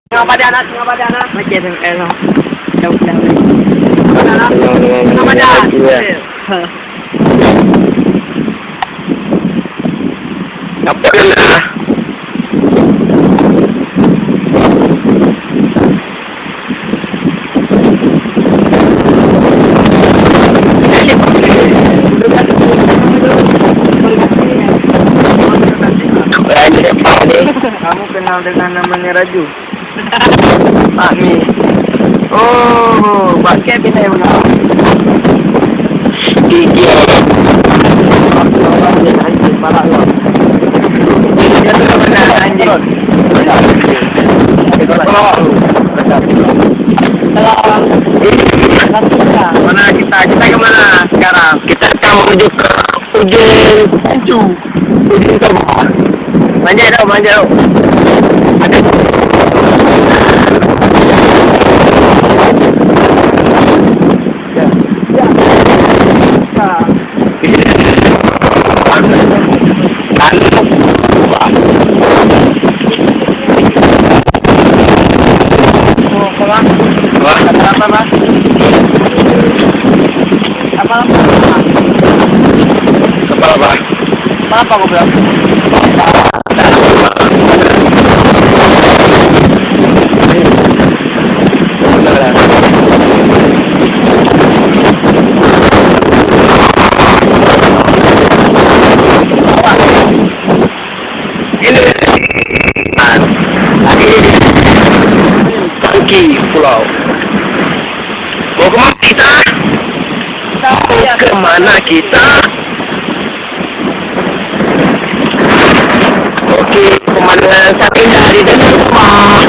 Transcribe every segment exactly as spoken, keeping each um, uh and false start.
Tengah padan, ah, tengah padan, ah. Macam tu, eh, no. Jauh, jauh. Tengah padan, ah. Tengah padan. Iya. Ha. Apa kena? Kamu kenal dengan namanya Raju? Amin. Oh, pakai pinai mana? Gigi. Mana kita? Kita ke mana sekarang? Kita akan menuju ke Ujung Tanju. Ujung Toba. Manjat tau, manjat tau. Ada. Wah, apa, Bang? Apa, apa? Apa, apa? Apa, apa, Bang? Ini. Tangki pulau. Mau ke mana kita? Mau ke mana kita? Oke, pemandangan sangat indah di dalam rumah.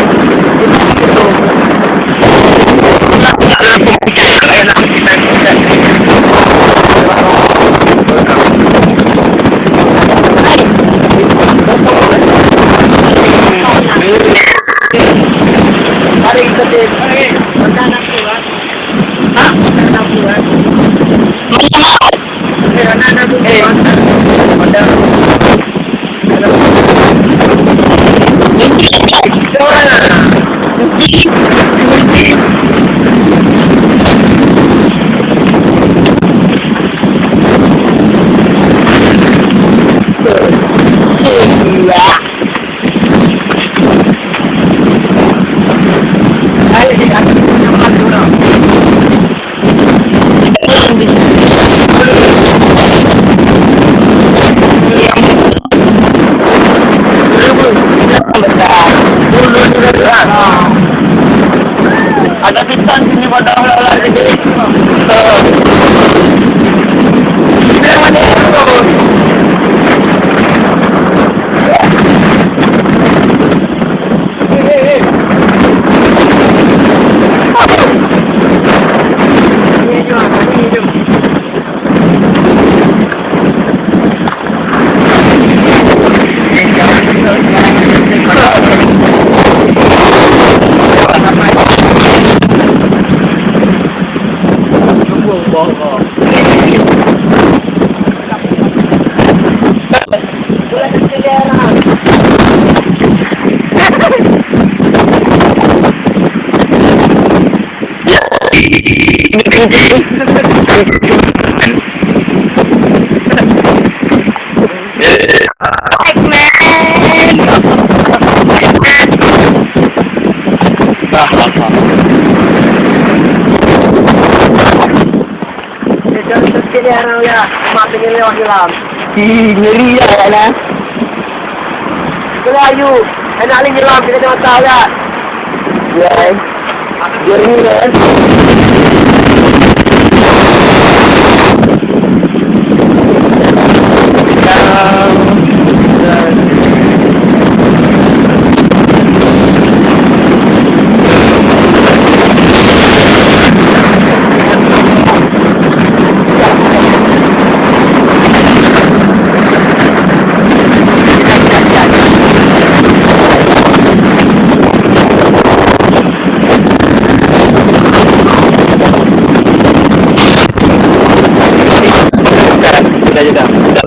Mari kita cek. Hah? Ada bintang sini pada orang-orang sini. Ih, ngeri ya, ya, nah. Boleh ayu. Enak ni nyelam, kita tengok tahu ya. Ya. Ngeri ya. Jeda, jeda.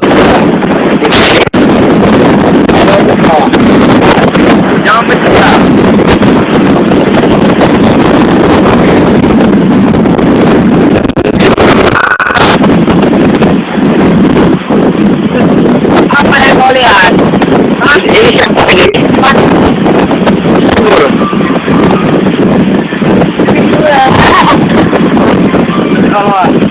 Wah.